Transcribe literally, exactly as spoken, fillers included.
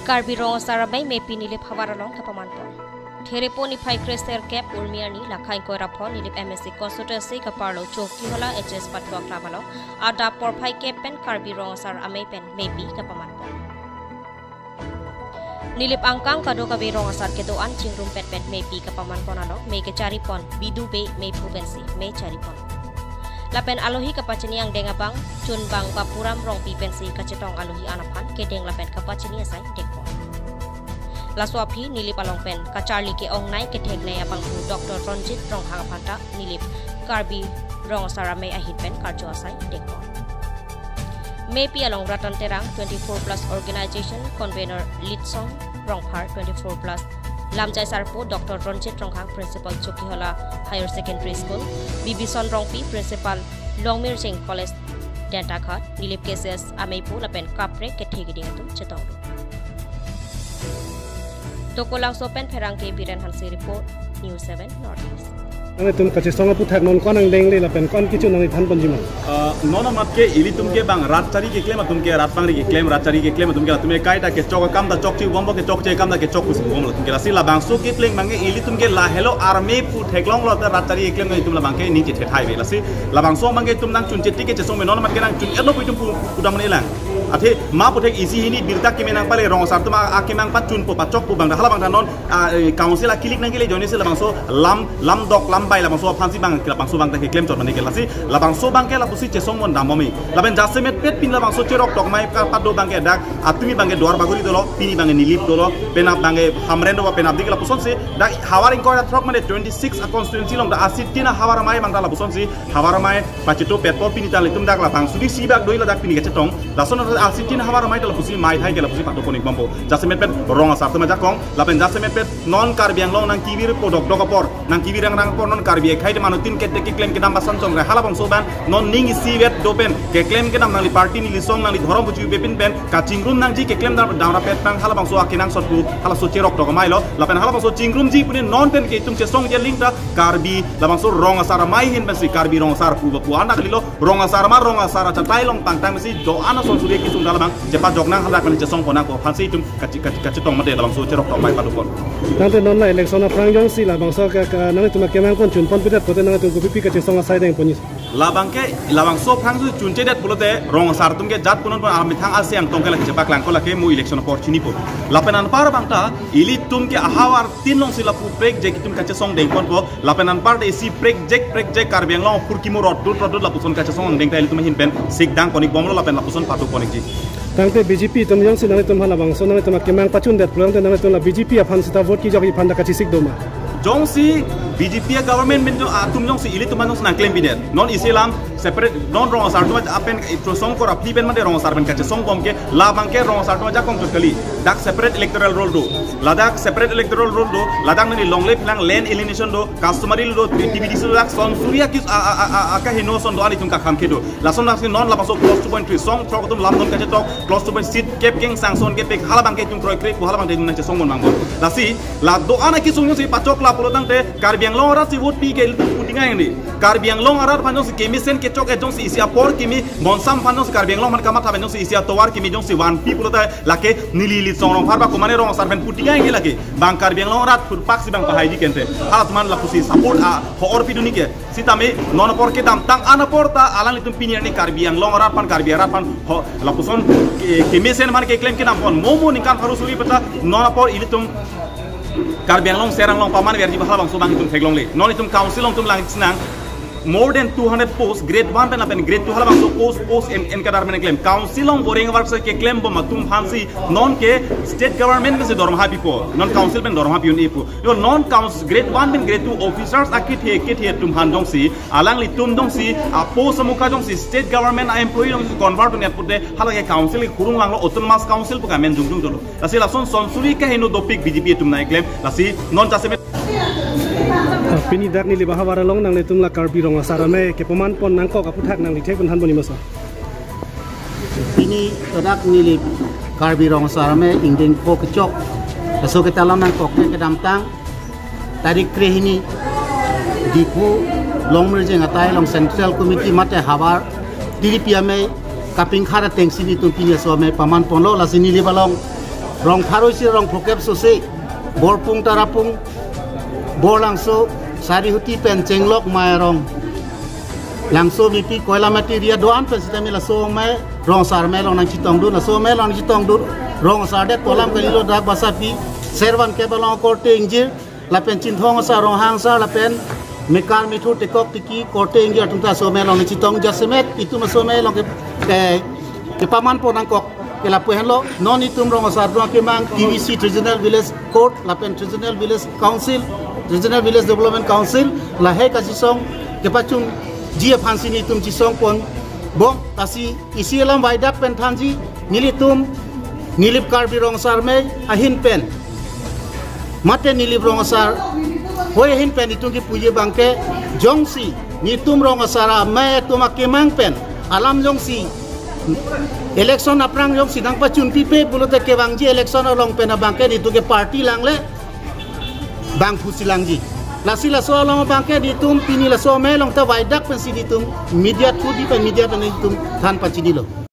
Karbi Rong Asar Amei mepi Nilip havar along kapaman pon. Therepo niphai kre serkep Urmi arni lakha ingkoi ra pho Nilip M A C constituency kaparlo Chokihola H S Patwa Club along adap porphai kep pen Karbi Rong Asar Amei pen mepi kapaman pon. Nilip angkang kadokave rong asar kedo-an chingrum pet pen mepi kapaman pon along mei kechari pon Bidu Bey mephu pensi mei chari pon. Lapen alohi kapachini angdeng abang chunbang Bapuram Rongpi pensi kachetong alohi an aphan kedeng lapen kapachini asai dengpon. Laso aphi Nilip along pen kacharli ke-ongnei ketheknei abangphu Doctor Ronjit Ronghang aphan ta Nilip Karbi Rong Asar Amei ahin pen karcho asai dengpon. Mepi along Ratan Terang, twenty-four plus organization convener Litsong Rongphar, twenty-four plus Lamjai Sarpo, Doctor Ronjit Ronghang, Principal Chokihola Higher Secondary School, Bibison Rongpi, Principal Longmirjeng College Dentaghat, Nilip K C S ameipo lapen kaprek kethe keding atum chetonglo. Tokolangso pen Pherangke Biren Hanse report, News seven North East. Nanglitum kachesong aphuthak non ko-an angdeng le lapen ko-an kecho nangli than ponji ma? Ah, non amat ke ilitum ke bang rat chari keklem atum ke, rat pangri keklem, rat chari keklem atum ke, latum ke kaita kechok akam ta chokche bomlo, kechokche akam ta kechok pusi bomlo atum ke. Lasi labangso kepleng abang ke ilitum ke lahelo army pu theklonglo ta rat chari keklem nangtum labang ke ning chethethai ave. Lasi labangso abang ke itum nangchun cheti kechesong me non amat ke nangchun etlo pu itum pu, pudam ne lang. Athe ma puthek isi hini birta keme nangpale rong asar atum a, akemang pachunpo pachokpo abang ta hala abang ta non, ah, eh, council akilik nangkele ajoine si labangso lam, lamdok lambai labangso aphansi abang, labangso abang ta keklem chot mane ke. Lasi labangso abang ke lapusi chesong mon dam momi. Lapen jasemet pet pini labangso cherok tok mai ka pado abang ke dak atumi abang ke Duar Bagori dolo, pini abang ke Nilip dolo, penap abang ke Hamren do, penap dik lapusonsi dak havar ingkoi ra throk mane twenty-six a constituency along dak asit tina havar amei abang ta lapusonsi havar amei pachito petpo pini ta ilitum dak labang sudi sibak doi ladak pini kachetong. Lason asitin havar amei ta lapusi mei thai ke lapusi pado konik bompo. Jasemet pet rong asar atum ajakong, lapen jasemet pet non Karbi Anglong nangkevir po dokdok apor, nangkevir rangrang apor non Karbi akhei te mano tin kete keklem kedam basan chongre halabangso abang non ning isivet do pen keklem kedam nangli party neli song nangli dhorom buju bepin pen kachingrum nangji keklem dam dam rapet abang halabangso akenangsot pu halaso cherok tok amei lo. Lapen halabangso chingrumji pune non pen ke itum chesong jeling ta Karbi labangso rong asar amei ahin pensi Karbi rong asar pu bapu anak lilo rong asar ma rong asar achatai along pangtang pensi do-an ason suri kesung dal abang chepajok nang halak pen chesong pon nangpo aphansi itum kachi-, kachi-, kachetong mate labangso cherok tok amei pado pon. Tangte non la election aphrang jongsi labangso ke, ke nanglitum akemang pon chun pon pidet pote nanglitum kopipi kachesong asai deng ponji? Labang ke labangso aphrang su chunchedet pulote rong asar atum ke jat punon pon amethang asi angtong ke lake chepaklangkok lake mo election apor chinipo. Lapen anpar abang ta ilitum ke ahavar tin alongsi lapu prekjek itum kachesong deng ponpo. Lapen anpar ta isi prekjek prekjek Karbi Anglong apor kimo rotdut rotdut lapuson kachesong angdeng ta ilitum ahin pen sikdang konik bomlo lapen lapuson pado konikji. Tangte B J P atum jongsi nanglitum halabangso nanglitum akemang pachundet pulote nanglitum la B J P aphan sita vote kejokji aphan ta kachesik do ma? Jongsi B J P a government pen jong atum jongsi ilitum aphan jongsi nangklem pidet. Non isi lam separate non rong asar atum apen itrosong kor aphi pen mate rong asar pen kachesong bom ke labang ke rong asar atum ajakong chot kali. Dak separate electoral roll do. Ladak separate electoral roll do. Ladak neli longle philang land alienation do. Customary law do. T B D C do. Dak son suri akis a, a, a, a, akaheno ason do-an itum kakhang kedo. Lason laksi non labangso clause two point three song throk atum lam non kachetok clause two point seat kep keng sanction kep pek halabang ke itum kroikre pu halabang ke itum nangchesong mon mangbom. Lasi la do-an akesung jongsi pachok la pulo tangte Karbi Anglong arat si vote pi ke itum putinga yang di. Karbi Anglong arat aphan jongsi kemesen kechok et jongsi isi apor keme bonsam aphan jongsi Karbi Anglong aphan kamatha pen jongsi isi atovar keme jongsi vanpi pulote lake neli Litsong Rongphar ba komane rong asar pen putinga yang di lake. Bang Karbi Anglong arat phurpak si bang pahaiji kente. Halatum aphan lapusi support a ho-or pidun-ik ke. Sitame non apor kedamtang an apor ta alanglitum pini arni Karbi Anglong arat aphan Karbi arat aphan ho lapuson ke, kemesen aphan keklem kedam pon momo ningkan pharo suri peta non apor ilitum Karbi Anglong serang along paman verji halabangso abang itum theklongle. Non itum council along itum lang sinang more than two hundred post grade one pen lapen grade two halabangso post post en, en kadar men klem. Council along goreng work se keklem bom atum aphansi non ke state government pensi dormaha pipo. Non council pen dormaha pi-un-e pu. Yo non council grade one pen grade two officers akethe kethe atum aphan jongsi alanglitum jongsi a post amukha jongsi state government a employee jongsi convert un-et pute halake council ke kurung langlo autonomous council pu kamen jungjung dolo. Lasi lason son suri kaheno dopik B J P atum nangklem. Lasi non jasemet. Ah, pini dak Nilip ahavar along nanglitum la Karbi Rong Asar Amei kepaman pon nangkok aphuthak nangli thek pen than ponji ma sir? Pini ladak Nilip Karbi Rong Asar Amei ingdeng pho kechok. Laso keta lam nangkok ke kedamtang tarik krehini Diphu Longmirjeng atai along Central Committee mate havar T D P amei kapingkhar atengsi nelitum pini laso amei paman ponlo lasi Nilip along Rong pharo isi rong phokep sose, Borpung Tarapung, Borlangso, Sarihuti pen Chenglok Mai arong, Langsomipi, Koilamati area do-an pen sitame laso amei rong asar amei along nangchetongdun, laso amei along nangchetongdun, rong asar det pu alam kalilo, dak basapi, Servan kep along korte ingjir, lapen Chinthong asar, Ronghang asar, lapen mekar methur tekok tiki korte ingjir atum ta laso amei along nangchetong, jasemet itum laso amei along ke, eh, kepamanpo nangkok ke lapu henlo. Non itum rong asar do-an akemang T V C, Traditional Village Court, lapen Traditional Village Council, Traditional Village Development Council, lahei kachesong kepachunji aphansi nelitum chesongpon. Bong, lasi isi alam waidak pen thanji, nelitum Nilip Karbi Rong Asar Amei ahin pen, mate Nilip Rong Asar hoi ahin pen itum kipuji abangke, jongsi nelitum rong asar amei atum akemang pen alam jongsi election aphrang jongsi nangpachunpipe pulote, kevangji election along pen abangke nelitum ke party langle bang pusi langji. Lasi laso along abangke nelitum pini laso amei along ta waidak pensi nelitum media through di pen media ta nelitum than pachinilo.